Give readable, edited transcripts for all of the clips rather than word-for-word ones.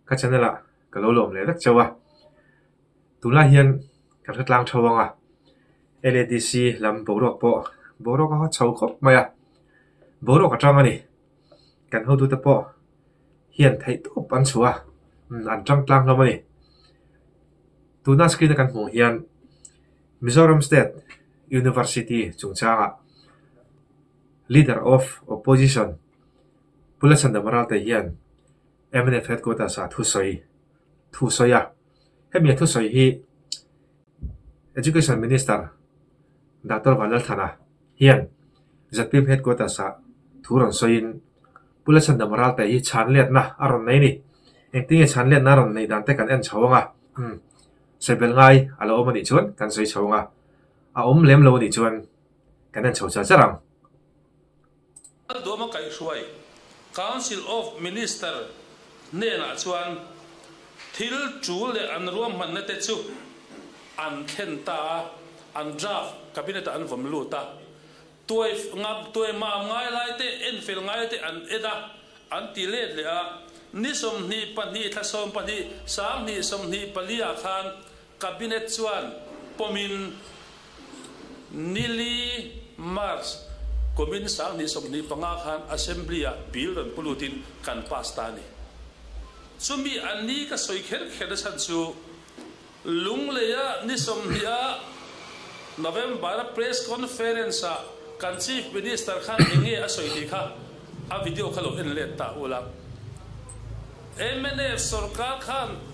Ka channel ah ka lo lawm leh vek chauh a, tunlai hian ka hre tlang tho ang a, LADC lam boruak pawh boruak a chho khawp mai a, boruak a tang a ni. Kan hotute pawh hian theih tawp an chhuah a, an tang tlang hlawm a ni. Tuna screen a kan hmuh hian Mizoram State University chungchangah Leader of Opposition Pu Lalchhandama Ralte hian mnf Headquarters ah thusawi thu sawi a, hemi a thusawi hi Education Minister Doctor Vanlalthana hian zpm Headquarters ah thu rawn sawiin Pu Lalchhandama Ralte hi chhan letna a rawn nei a ni. Engtin nge chhan letna a rawn neih dan te kan en chho ang a, umm sawi belh ngai a lo awm a nih chuan kan sawi chho ang a, a awm lem lo a nih chuan kan en chho char char ang. Duama kaihhruai Council of Minister hnenah chuan thil tul leh an ruahmanna te chu an thlen ta a, an draft Cabinet ah an vawm lut a, tuai tuai mam ngai lai te, enfel ngai te an en a, an ti let leh a, ni 22 thla 12 2024 ah khan Cabinet chuan pawmin nili March kumin 2025 khan Assembly-ah bill rawn pu lutin kan pass ta a ni. Chumi a ni ka sawi kher kher na chhan chu Lungleia ni 20 a November-a press conference-ah kan Chief Minister khan eng nge a sawi tih kha a video kha lo en let ta ula. Mnf sorkar khan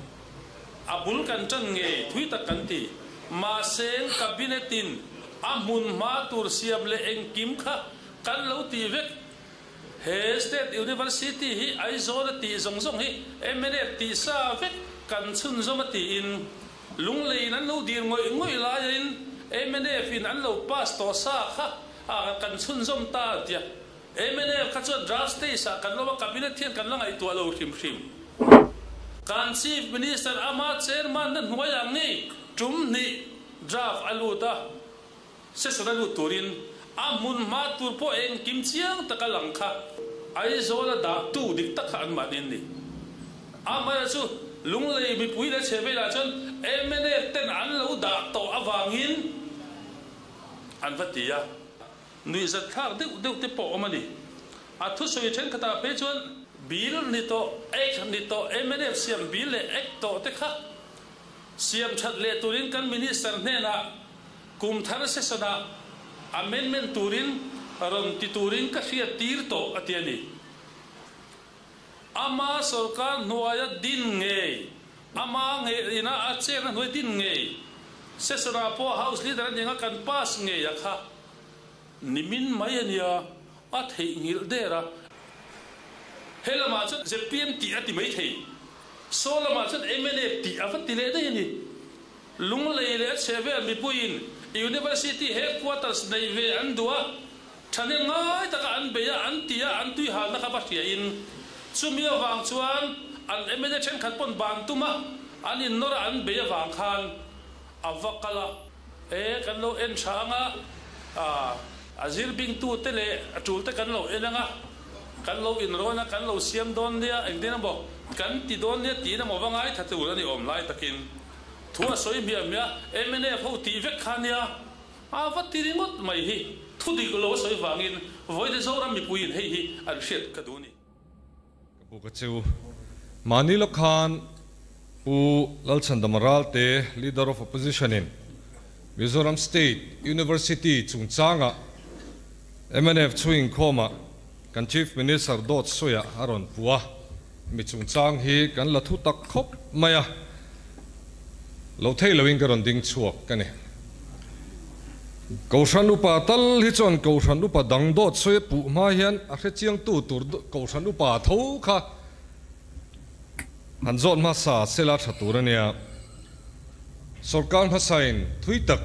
A bul kan ṭan ngei thui tak kan ti. Mahse, Cabinet-in a hmun hma tur siam leh engkim kha kan lo ti vek. He State University hi Aizawl a tih zawng zawng hi mnf tih sa vek kan chhunzawm a tiin Lungleiin an lo dir ngawih ngawih laiin mnf in an lo pass tawh sa kha kan chhunzawm ta a tia. Mnf kha chuan draft stage ah kan lo a, cabinet hian kan la ngaihtuah lo hrim hrim. Kan Chief Minister ama chairman na hnuai ang ngei tum hnih draft a lut a, session a lut turin a hmun hma tur pawh engkim chiang taka lang kha Aizawl a dah tu dik tak kha an mahni an ni. Amaherawhchu chu Lunglei mipui leh chhe velah chuan mnf ten an lo dah tawh avangin an va ti a. Nuihzat thlak deuh deuh te pawh awm a ni. A thusawi thenkhatah phei chuan Bill ni tawh, Act ni tawh, mnf siam Bill leh Act tawh te kha siam that leh turin kan Minister hnenah kum thar session-ah amendment turin rawn ti turin ka hriat tir tawh a ti a ni. Ama sorkar hnuaia din ngei, ama ngei ina a chenna hnuai din ngei, session-ah pawh House Leader a ni anga kan pass ngei a kha nimin mai a nia, a theihnghilh der a. He lamah chuan zpm tih a ti mai thei, saw lamah chuan mnf tih a va ti leh daih a ni. Lunglei leh a chhehvel mipuiin University headquarters neih ve an duh a, Thahnem ngai taka an bei a, an ti a, an tui halna kha va hriain chumi avang chuan an mla thenkhat pawn ban tum a, an innawr a, an bei avang khan a va kal a. E, kan lo en tha ang a, a zir bingtute leh a tulte kan lo en ang a, kan lo inrawn a, kan lo siam dawn nia, engtin emaw kan ti dawn nia tiin emaw va ngaithla tur a ni awm lai takin thu a sawi hmiah hmiah a, mnf ho tih vek kha nia. A va ti ringawt mai hi thu dik lo a sawi vangin Vawite Zoram mipuiin hei hi an hriat ka duh ni. Ka pu ka cheu. Mahni lawk khan Pu Lalchhandama Ralte, Leader of Opposition in Mizoram State University chungchanga mnf chhuing khawmah kan Chief Minister dawt sawiah a rawn pu a, mi chungchang hi kan la thu tak khawp mai a, lo thei loin ka rawn ding chhuak ka ni. Kohhran upa tal hi chuan Kohhran upa dang dawt sawi a puh hma hian a hre chiangtu tur Kohhran upa tho kha han zawt hmasa sela tha tur a nia. Sorkar hmasain thui tak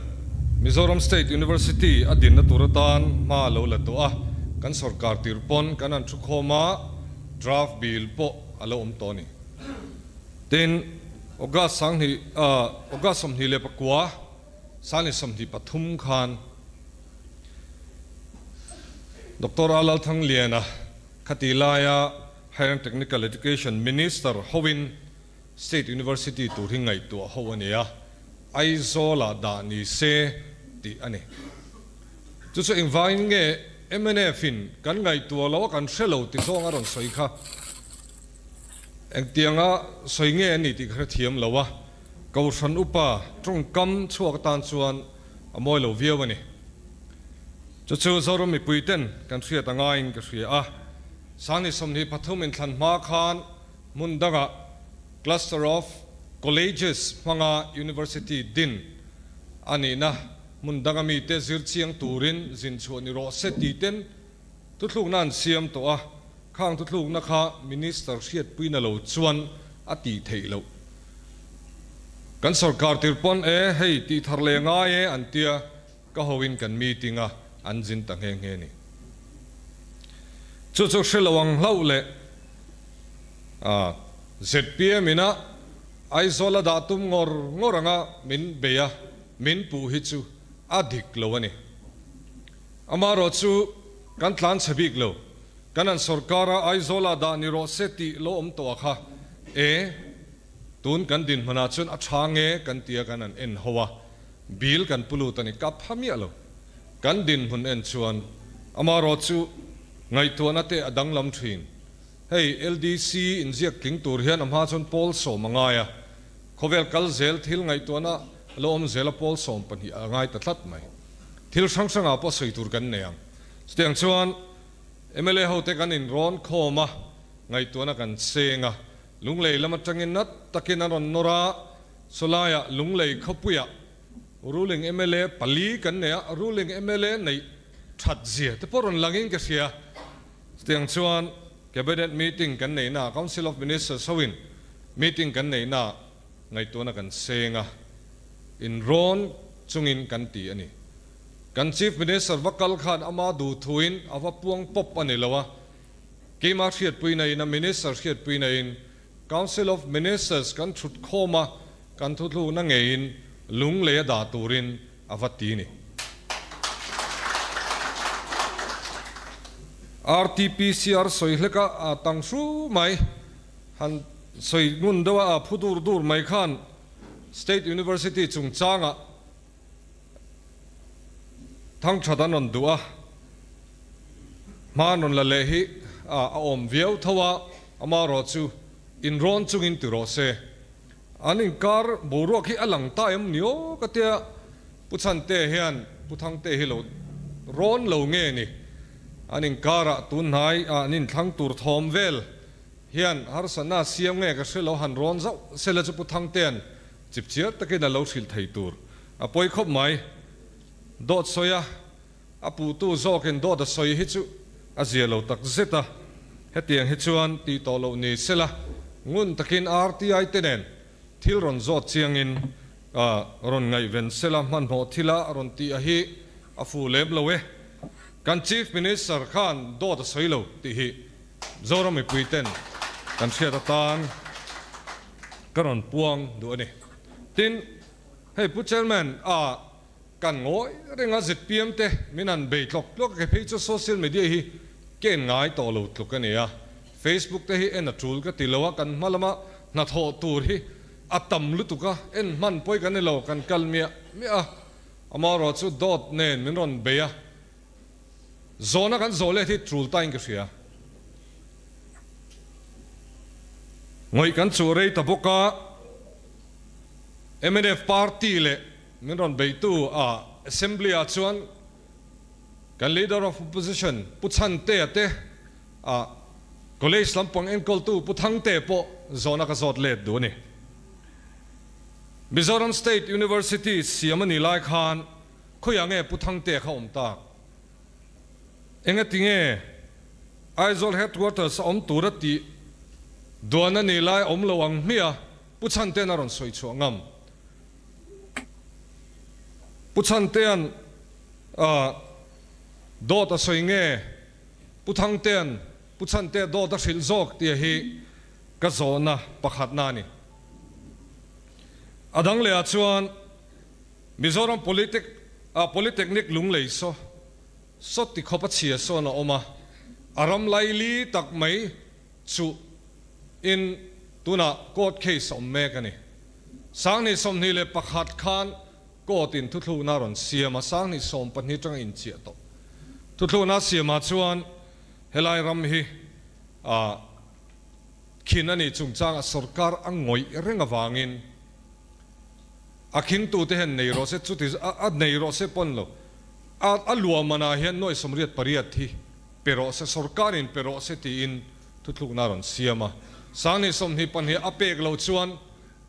Mizoram State University a dinna tur atan hma a lo la tawh a, kan sorkar tir pawn kan han thukhawm a, draft bill pawh a lo awm tawh a ni. Tin, August sanghnih August 29 2023 khan Doctor A Lalthangliana khati laia Higher and Technical Education Minister hoin, State University tur hi ngaihtuah ho a ni a, Aizawlah dah ni se tih a ni. Chu chu engvangin nge mnf in kan ngaihtuah lo a kan hre lo ti zawng a rawn sawi kha engtianga sawi nge a ni tih ka hrethiam lo a, Kohhran upa tawngkam chhuak atan chuan a mawi lo viau a ni. Chu chu Zoram mipui ten kan hriat a ngaiin ka hria a, Sangni 23 inthlan hma khan hmun dangah Cluster of Colleges hmanga University din a nihna hmun danga mite zir chiang turin zin chhuah ni rawh se tih ten thuthlukna an siam tawh a, khang thuthlukna kha Minister hriatpuina lo chuan a tih theih loh. Kan sorkar tir pawn e hei tih thar leh ngai e an tia ka hoin kan meeting a an zin ta nghe nghe ni. Chu chu hre lo ang hlauh leh a zpm ina Aizawl a dah tum ngawr ngawr anga min bei a, min puh hi chu a dik lo a ni. Amaherawh chu kan tlan chhe bik lo, kan an sorkar a Aizawl ah dah ni rawh se tih lo awm tawh a kha e, tun kan dinhmunah chuan a tha nge kan tia kan an en ho a, Bill kan pu lut a ni, ka pha miah lo. Kan dinhmun en chuan amaherawh chu ngaihtuahna te a danglam thin. Hei LDC inziak tling tur hian a hma chuan pawl sawm a ngai a, khawvel kal zel thil ngaihtuahna lo awm zel a pawl 12 a ngai ta tlat mai. Thil hrang hrangah pawh sawi tur kan nei ang. Chutiang chuan mla hote kan inrawn khawm a, ngaihtuahna kan cheng a, Lunglei lam atangin nat takin an rawn nawr a, Sawlaiah Lunglei khawpuiah ruling mla pali kan nei a, ruling mla neih that zia te pawh rawn langin ka hria. Chutiang chuan Cabinet meeting kan neihna, Council of Ministers hoin meeting kan neihna ngaihtuahna kan seng a, inrawn chungin kan ti a ni. Kan Chief Minister va kal khan ama duh thuin a va puang pawp a ni lo a, keimah hriatpuina in a Minister hriatpuina in Council of Ministers kan thut khawm a, kan thuthlukna ngeiin lunglei a dah turin a va ti ni. RTPCR sawi hlek a, a tang hru mai. Han sawi ngun deuh a, a phu dur dur mai khan State University chungchangah thangthat an rawn duh a, hma an rawn la leh hi a awm viau tho a, amaherawh chu inrawn chungin ti rawh se. An inkar boruak hi a lang ta em ni aw ka tia, Pu Chhante hian Pu Thangte hi lo rawn lo nge ni, an inkarah tunhnai ah an inthlang tur thawm vel hian harsatna a siam nge ka hre lo, han rawn zauh sela chu Pu Thangtean Chipchiar takin a lo hrilh thei tur a pawi khawp mai. Dawt sawi a, a puhtu zawkin dawt a sawi hi chu a zia lo tak zet a. Hetiang hi chuan tih tawh loh ni sela, ngun takin RTI te nen thil rawn zawt chiangin rawn ngaihven sela hmanhmawh thila rawn tih a hi a fuh lem lo e. Kan Chief Minister khan dawt a sawi lo tih hi Zoram mipui ten kan hriat atan Ka rawn puang duh a ni. Tin, hei Pu Chairman a kan ngawi reng a zpm te min han bei tlawk tlawk a, kei phei chu social media hi ka en ngai tawh lo tluk a ni a, Facebook te hi en a tul ka ti lo a, kan hma lama hnathawh tur hi a tam lutuk a, en hman pawi kan ni lo, kan kal miah miah a, amaherawh chu dawt nen min rawn bei a, zawhna kan zawh let hi tul tain ka hria. Ngawih kan chuh rei ta bawk a, mnf party leh min rawn beitu a Assembly ah chuan kan Leader of Opposition Pu Chhantea te a College lampang enkawltu Pu Thangtea pawh zawhna ka zawt let duh a ni. Mizoram State University siam a nih lai khan khawiah nge Pu Thangtea kha awm tak? Engatinge Aizawl Headquarters a awm tura tih duan a nih lai awm lo ang hmiah Pu Chhantean a rawn sawi chhuah ngam. Pu Chhantean dawt a sawi nge Pu Thangtean Pu Chhantea dawt a hrilh zawk tih hi ka zawhna pakhatna a ni. A dang lehah chuan Mizoram Politic ah Polytechnic Lunglei saw saw ti khawp a chhia sawn a awm a, a ram laili tak mai chuh in. Tunah court case a awm mek a ni. 2021 khan court in thuthlukna a rawn siam a, 2012 atanga inchiah tawh thuthlukna a siamah chuan helai ram hi ah khin a nih chungchangah sorkar a ngawih reng avangin a khingtute hian nei rawh se, chuti a nei rawh se pawn lo, a a luahmanah hian nuai 88 hi pe rawh se, sorkarin pe rawh se tiin thuthlukna a rawn siam a. 2022 a pek loh chuan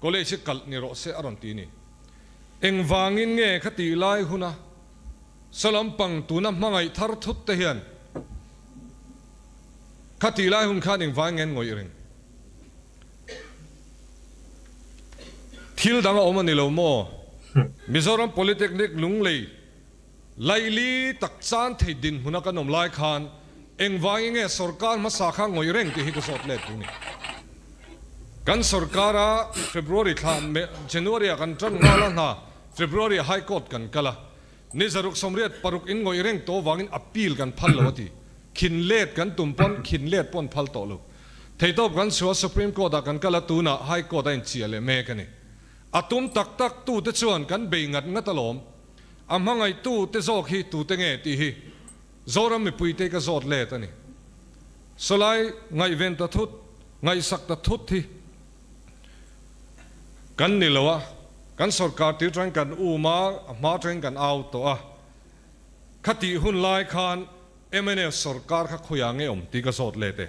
college hi kalh ni rawh se a rawn ti ni. Engvangin nge kha tih lai huna saw lampang tuna hmangaih thar thut te hian kha tih lai hun khan engvangin nge an ngawih reng? Thil dang a awm a ni lo maw? Mizoram Polytechnic Lunglei Laili tak chan thei dinhmuna kan awm lai khan engvangin nge sorkar hmasa kha ngawih reng tih hi ka zawt let tu ni. Kan sorkara February thla January ah kan tan nghal a hna February ah High Court kan kal a, ni 686 in ngawih reng tawh vangin appeal kan phal lo a ti. Khin let kan tum pawn khin let pawn phal tawh lo. Theitawp kan chhuah Supreme Court ah kan kal a tunah High Court a inchiah leh mek a ni. A tum tak tak tute chuan kan bei ngat ngat alawm. A hmangaihtu te zawk hi tute nge tih hi Zoram mipuite ka zawt let a ni. Sawlai ngaihven ta thut, ngaihsak ta thut hi kan ni lo a, kan sorkar tir tangin kan um a, a hma tangin kan au tawh a. Khatih hun lai khan mnf sorkar kha khawiah nge awm tih ka zawt let e.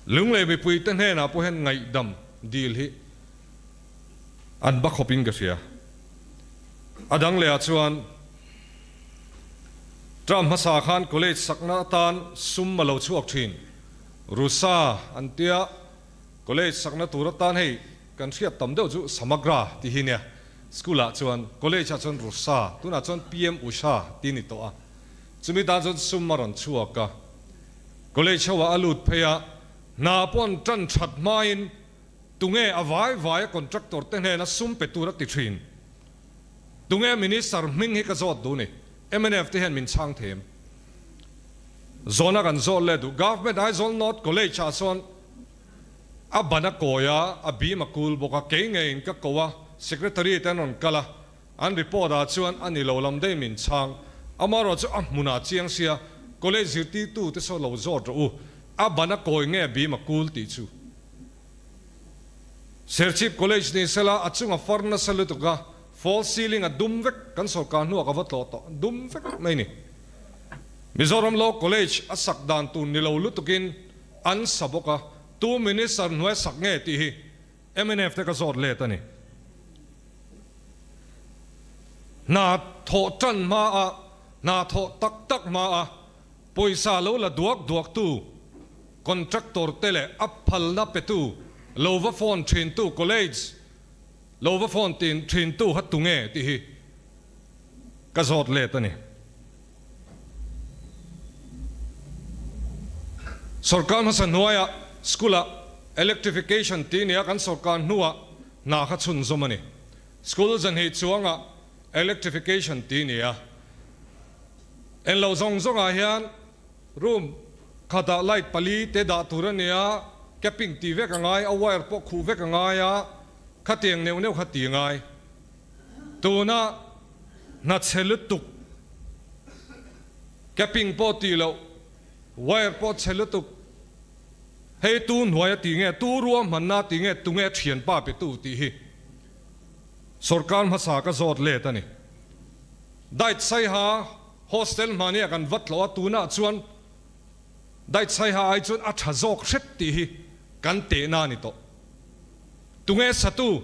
Lunglei mipuite hnenah pawh hian ngaihdam dil hi an ba khawpin ka hria. A dang lehah chuan term hmasa khan college sakna atan sum a lo chhuak thin. Rusa an tia college sakna tur atan hei kan hriat tam deuh chu Samagra tih hi nia. School ah chuan college ah chuan Rusa tunah chuan PM Usha tih ni tawh a. Chumi tan chuan sum a rawn chhuak a. College ho ah a lut phei a, hna pawh an tan that hmain Tunge a vai vai a contractor te hnena sum pe tur a ti thin? Tunge minister hming hi ka zawt duh ni? Mnf te hian min chhang them. Zawhna kan zawt leh duh. Government Aizawl North College ah chuan a ban a kawi a, a bim a kul bawk a, kei ngeiin ka ko a, secretary te an rawn kal a, an report ah chuan a ni lo lam daih min chhang. Amaherawh chu a hmunah chiang sia college zirtirtu te saw lo zawt rawh u, a ban a kawi nge a bim a kul tih chu. Serchhip College ni sela a chunga far nasa lutuk a, false ceiling a dum vek, kan sorkar hnuah ka va tlawh tawh, dum vek mai ni. Mizoram Law College a sak dan tur ni lo lutukin an sa bawk a, tu Minister hnuai sak nge tih hi mnf te ka zawt let a ni. Hna thawh tan hma a, hna thawh tak tak hma a, Pawisa lo la duak duaktu contractor te leh a phalna petu lo va phone thintu college lo va phone thintu kha tunge tih hi ka zawt let a ni. Sorkar hmasa hnuaiah school ah electrification tih nia kan sorkar hnuah hna kha chhunzawm a ni. School zanhnih chuangah electrification tih nia. En lo zawng zawngah hian room khatah light pali te dah tur a nia, capping tih vek a ngai, a wire pawh khuh vek a ngai a, khatiang neuh neuh kha ti a ngai. Tuna hna chhe lutuk, capping pawh tih loh, wire pawh chhe lutuk, hei tu hnuai a tih nge, tu ruahmanna a tih nge, tunge thianpa pe tu tih hi sorkar hmasa ka zawt let a ni. Dait Saiha hostel hmania kan va tlawh a, tunah chuan Dait Saiha ai chuan a tha zawk hret tih hi kan tehna a ni tawh. Tunge satu?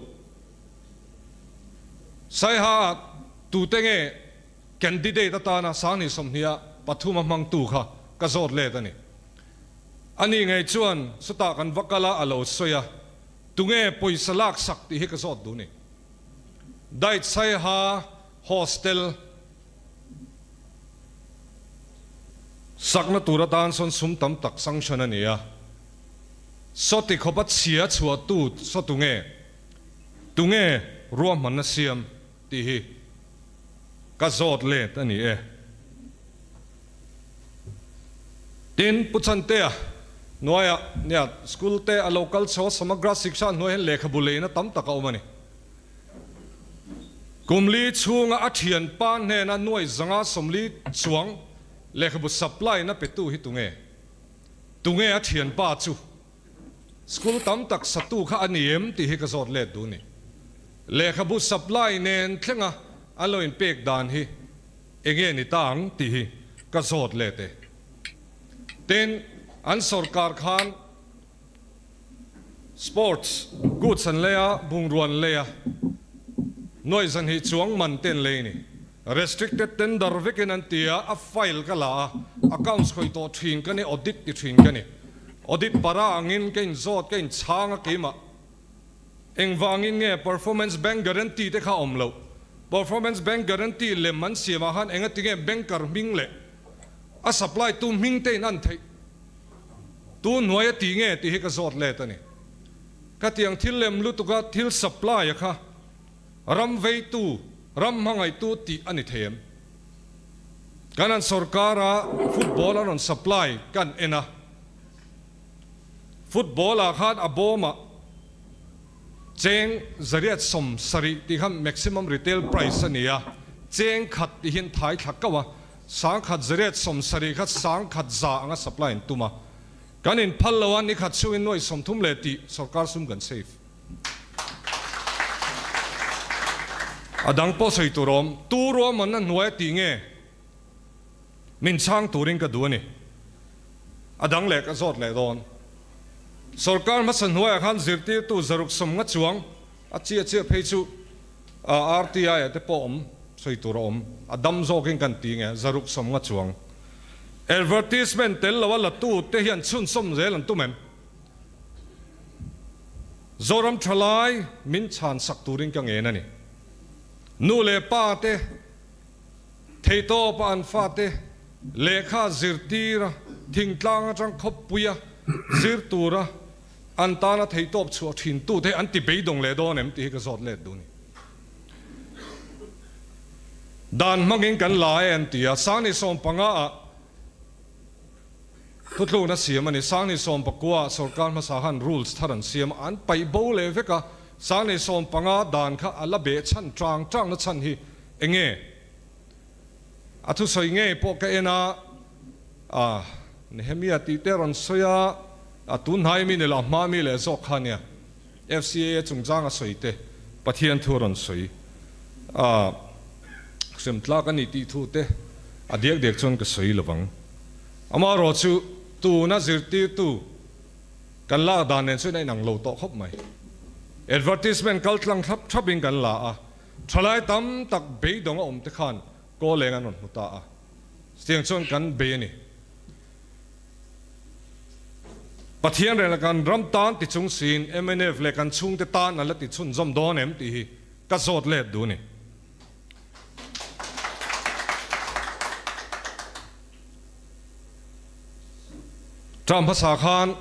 Saiha ah tute nge candidate atana 2023 a hmangtu kha ka zawt let a ni. Ani ngei chuan sutah kan va kal a, a lo sawi a, tunge pawisa laksak tih hi ka zawt duh ni. Dait Saiha Hostel sakna tur atan sawn sum tam tak sanction a ni a, sawti khawpa chhia chhuahtu saw tunge, tunge ruahmanna siam tih hi ka zawt let a ni e. Tin, Pu Chantea, Hnuaiah nia school te a lo kal chho a, Samagra Shiksha hnuai hian lehkhabu leina tam tak a awm a ni. Kum li chhunga a thianpa hnena nuai zanga 40 chuang lehkhabu supply na petu hi tunge? Tunge a thianpa chu? School tam tak satu kha a ni em tih hi ka zawt let duh ni. Lehkhabu supply nen thlenga an lo inpek dan hi enge ni ta ang tih hi ka zawt let e. Tin, an sorkar khan sports goods an lei a, bungrua an lei a, nuaih zan hi chuang man te an lei a ni. Restricted tender vekin an ti a, a file ka la a, accounts khawih tawh thin ka ni, audit ti thin ka ni. Audit para angin ka inzawt, ka inchhang a keimah. Engvangin nge performance bank guarantee te kha a awm loh? Performance bank guarantee lem an siamah khan engatinge banker hming leh a supply tu hming te in an theih? Tu hnuai a ti nge tih hi ka zawt let a ni. Khatiang thil lem lutuka thil supply a kha ram veitu, ram hmangaihtu tih a ni thei em? Kan an sorkara football an rawn supply kan en a. Football ah khan a bawmah cheng 170 tih kha maximum retail price a ni a, cheng khat tih hian thai thla kauh a, 1170 kha 1100 anga supply an tum a, kan inphal lo a, ni khat chhungin nuai 30 leh tih sorkar sum kan save. A dang pawh sawi tur awm, tu ruahmanna hnuai a tih nge? Min chhang turin ka duh a ni. A dang leh ka zawt leh dawn. Sorkar hmasa hnuaiah khan zirtirtu 650 chuang a chiah chiah phei chu RTI ah te pawh awm sawi tur a awm. A dam zawkin kan ti nge 650 chuang. Advertisement tel lo a la tu te hian chhunzawm zel an tum em? Zoram thalai min chhan sak turin ka ngen a ni. Nu leh pa te. Theitawpa an fate lehkha zirtira thingtlang atang khawppuia zir tura an tana theitawp chhuah thin tute an ti beidawng leh dawn em tih hi ka zawt let duh a ni. Dan hmangin kan la e an ti a, 2015 ah thutlukna siam a ni. 2019 ah sorkar hmasa khan rules thar an siam a, an paih bo leh vek a, 2015 dan kha a la beh chhan tang tangna chhan hi Enge? A thusawi ngei pawh ka en a, a Nehemia tih te rawn sawi a, a tunhnai mi ni lo, a hma mi leh zawk kha nia. FCAA chungchang a sawi te, Pathian thu rawn sawi a, hrem tlak a ni tih thu te a diak diak chuan ka sawi lo vang. Amaherawh chu tuna zirtirtu kan lak dan nen chuan a inang lo tawh khawp mai. Advertisement kal tlang thlap thlapin kan la a, Thalai tam tak beidawng a awm te khan kaw leng an rawn hmu ta a, chutiang chuan kan bei a ni. Pathian reng leh kan ram tan ti chung siin mnf leh kan chhungte tan an la ti chhunzawm dawn em tih hi ka zawt let duh a ni. Term hmasa khan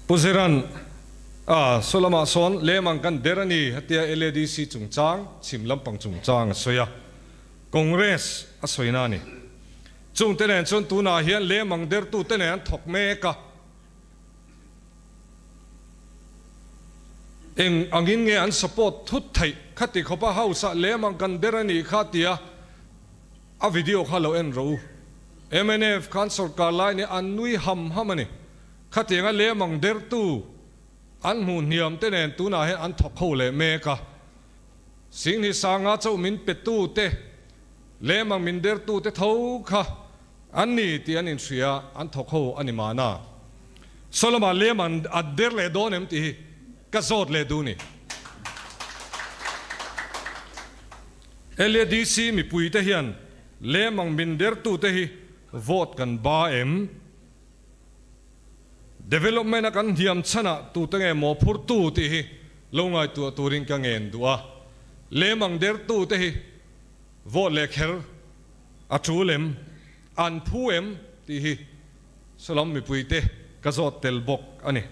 Pu Ziran a saw lamah sawn lem ang kan der a ni hetia LADC chungchang chhim lampang chungchang a sawi a, Congress a sawina a ni. Chungte nen chuan tunah hian lem ang dertute nen an thawk mek a. Eng angin nge an support thut theih khati khawpa house ah lem ang kan der a nih kha tia a video kha lo en rawh u. Mnf khan sorkar lai nih an nui ham ham a ni. Khatianga lem ang dertu an hmuh hniam te nen tunah hian an thawk ho leh mek a. Singni sanga chauh min petu te lem ang min dertu te tho kha an ni tih an inhria an thawk ho a ni mahna. Solomon lem an a der leh dawn em tih hi ka zawt leh duh ni. LADC mipui te hian lem ang min dertu te hi vote kan ba em? Development a kan hniam chhanah tute nge mawhphurtu tih hi lo ngaihtuah turin ka ngen duh a. Lem ang dertu te hi vote leh kher a tul em? An phu em? Tih hi Salam mipuite ka zawt tel bawk a ni.